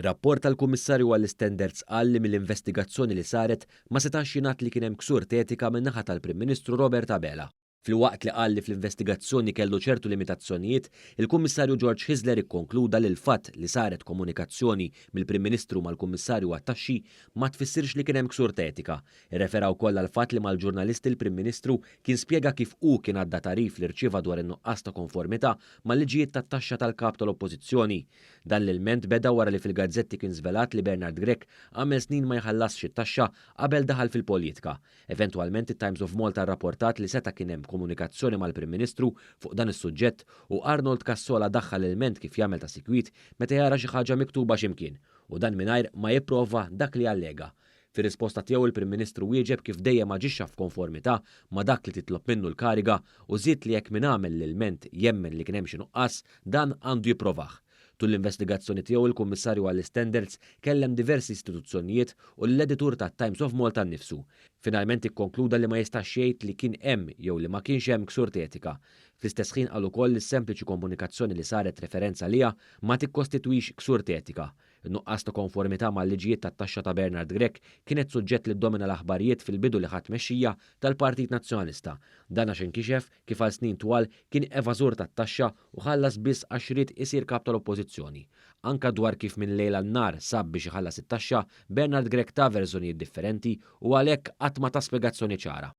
Rapport tal-Kummissarju għall-Istandards qal li mill-investigazzjoni li saret ma setax jingħad li kien hemm ksur t'etika min-naħa tal-Prim Ministru Robert Abela. Filwaqt li qal li fl-investigazzjoni kellu ċertu limitazzjonijiet, il-Kummissarju George Hyzler ikkonkluda li l-fatt li saret komunikazzjoni mill-Prim Ministru mal-Kummissarju għat-Taxxi ma tfissirx li kien hemm ksur ta' etika. Irrefera wkoll għall-fatt li mal-ġurnalisti l-Prim Ministru kien spjega kif hu kien għadda tagħrif li rċieva dwar in-nuqqas ta' konformità mal-liġijiet tat-taxxa tal-Kap tal-Oppożizzjoni. Dan l-ilment beda wara li fil-gazzetti kien żvelat li Bernard Grech għamel snin ma jħallasx it-taxxa qabel daħal fil-politika. Eventwalment it-Times of Malta rrapportat li seta' kien hemm komunikazzjoni mal-Prim Ministru fuq dan is-suġġett u Arnold Cassola daħħal ilment kif jagħmel ta' sikwit meta jara xi ħaġa miktuba xi mkien, u dan mingħajr ma jipprova dak li allega. Fir-risposta tiegħu il-Prim Ministru wieġeb kif dejjem aġixxa f'konformità ma' dak li titlob minnu l-kariga u żied li jekk min għamel l-ilment jemmen li kien hemm xi nuqqas, dan għandu jipprovah. Tul l-investigazzjoni tiegħu il-Kummissarju għall-Istandards kellem diversi istituzzjonijiet u lill-editur tat-Times of Malta nnifsu. Finalment ikkonkluda li ma jistax jgħid li kien hemm jew li ma kienx hemm ksur t'etika. Fl-istess ħin qal ukoll li s-sempliċi komunikazzjoni li saret referenza għaliha ma tikkostitwix ksur t'etika. In-nuqqas ta' konformità mal-liġijiet tat-taxxa ta' Bernard Grech kienet suġġett li ddomina l-aħbarijiet fil-bidu li ħa t-tmexxija tal-Partit Nazzjonalista. Dan għax inkixef kif għal snin twal kien evażur tat-taxxa u ħallas biss għax ried isir Kap tal-Oppożizzjoni. Anke dwar kif minn lejl għal nhar sab biex iħallas it-taxxa, Bernard Grech ta verżjonijiet differenti u għalhekk qatt ma ta spjegazzjoni ċara.